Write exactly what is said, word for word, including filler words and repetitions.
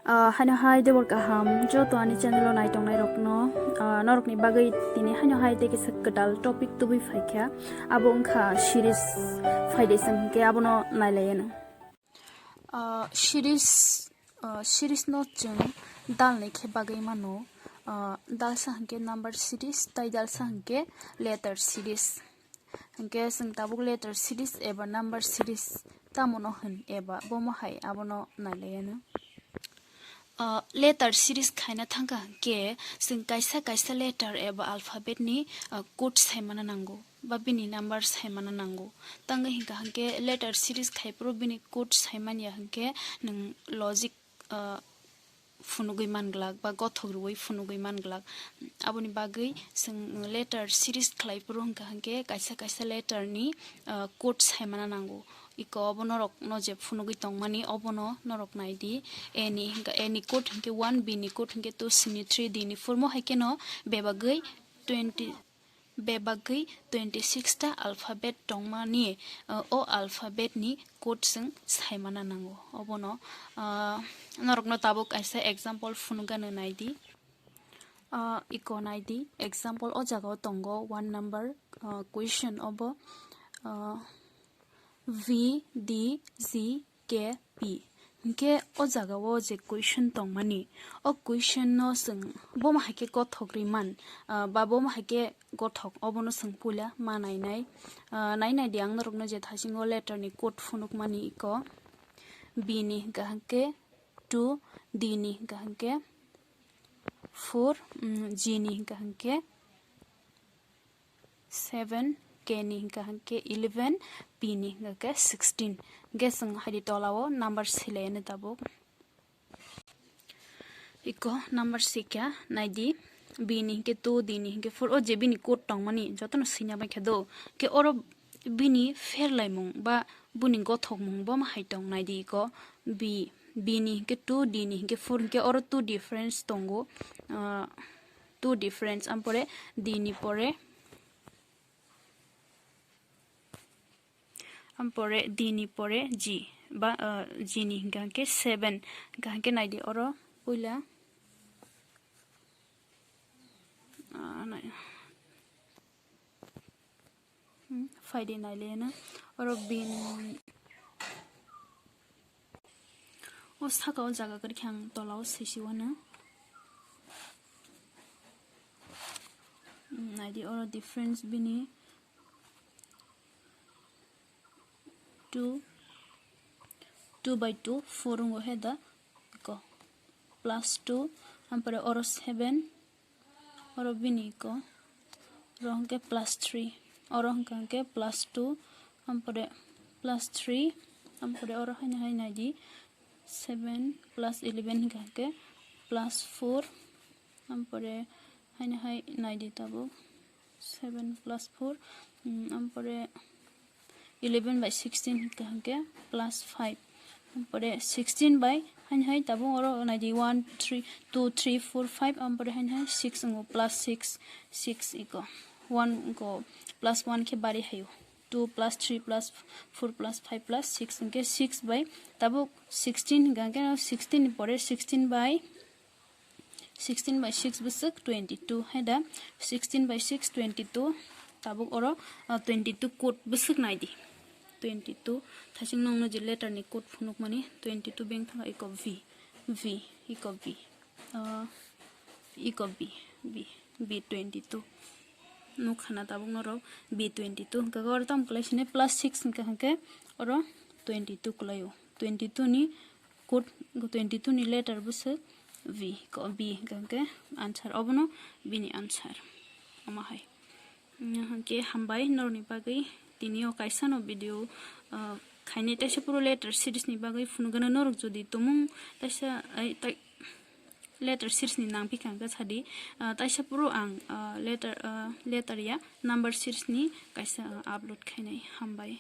Ah, haino hai debor kaham joto ani channel o naitongnai rokno, ah, norokni bagwi tini haino hai tei kisa kwtal topic tubui phaikha, abo wngkha series phaidai se hwnkhe abono nailaiano. Ah, series, ah, series no chwng dalni khe bagwi mano. Ah, dalsa hwnkhe number series, tai dalsa hwnkhe letter series. Hwnkhe chwng tabuk letter series eba number series tamo no hwn eba bomo hai abono nailaiano. Ah, letter series khaina thangkha hwnkhe chwng kaisa kaisa letter eba alphabet ni, ah, code saimana nango ba bini number saimana nango. Tangwi hwnkha hwnkhe letter series khaiphuru bini code saimanya hwnkhe nwng logic, ah, phunugwi manglak ba gothok rwui phunugwi manglak. Aboni bagwi chwng letter series khlaiphuru hwnkha hwnkhe kaisa kaisa letter ni, ah, code saimana nango. Iko obo norok no je phunugwi tongmani obono norok naidi. A ni hwnkha, A ni code hwnkhe one, B ni code hwnkhe two, C ni three, D ni four, mo hai kheno bebagwi twenty, bebagwi twenty six ta alphabet tongmani, uh, o alphabet ni code chwng saimana nango. Obono, uh, norokno tabuk kaisa example phunukgano naidi. Uh, iko naidi, example o jaga o tongo one number, uh, question obo, uh, V D G K P. Hwnkhe o jaga o je question tongmani, o question no chwng bomo hai khe gothok ri man, ah, ba bomo hai khe gothok, obono chwng puila ma nainai. Ah, nainai di ang norokno je thaisingo letter ni code phunukmani iko. B ni hwnkha hwnkhe two, D ni hwnkha hwnkhe four, mm, G ni hwnkha hwnkhe seven, K ni hwnkha hwnkhe eleven, P ni hwnkha khe sixteen. Hwnkhe chwng haidi tola o number silai ani tabuk. Iko number sikha naidi, B ni hwnkhe two, D ni hwnkhe four, o je bini code tongmani jotono swina bai kha do. Khe oro bini pherlaimung ba buni gothokmung bo ma hai tong naidi iko. B, B ni hwnkhe two, D ni hwnkhe four, hwnkhe oro two difference tongo. Ah, two difference, ampore D ni pore, ampore D ni pore G, ba, ah, G ni hwnkha hwnkhe seven, hwnkha hwnkhe naidi oro puila, ah, nai-, Hmm, phaidi nailaiano. Oro bin o saka o jaga kwrwi khe ang tola o sisi wano. Hmm, naidi oro difference bini two, two by two, four wngo he da iko plus two, ampore oro seven, oro bini iko, oro hwnkhe plus three, oro hwnkha hwnkhe plus two, ampore plus three, ampore oro haino hai naidi seven plus eleven hwnkha hwnkhe plus four, ampore haino hai naidi tabuk seven plus four, mm, ampore eleven by sixteen hwnkha hwnkhe plus five. Ampore sixteen by haino hai tabuk oro naidi one, three, two, three, four, five, ampore haino hai six wngo, plus six, six iko. One iko plus one khe bari haio. Two plus three plus four plus five plus six hwnkhe six by tabuk sixteen hwnkha hwnkhe sixteen ni pore sixteen by sixteen by six bwswk twenty two, hai da? Sixteen by six twenty two, tabuk oro, ah, twenty two code bwswk naidi. Twenty two, thasing nokno je letter ni code phunukmani, twenty two beng thangkha iko V, V, iko V, ah, iko V, V, V twenty two. Nukha na tabuk norok V twenty two hwnkha khe oro tamo kwlai sini plus six hwnkha hwnkhe oro twenty two kwlaio. Twenty two ni code twenty two ni letter bwswk V, ko-, B hwnkha hwnkhe answer, obono bini answer. Omo hai. Hwnkhe hambai norokni bagwi tini o kaisa no video, ah, khainai taisa phuru letter series ni bagwi phunukgano norok jodi tumung taisa, ai, tai-, letter series ni nang phikha hwnkhe sadi, ah, taisa phuru ang, ah, letter, ah, letter ya number series ni kaisa, ah, upload khainai. Hambai.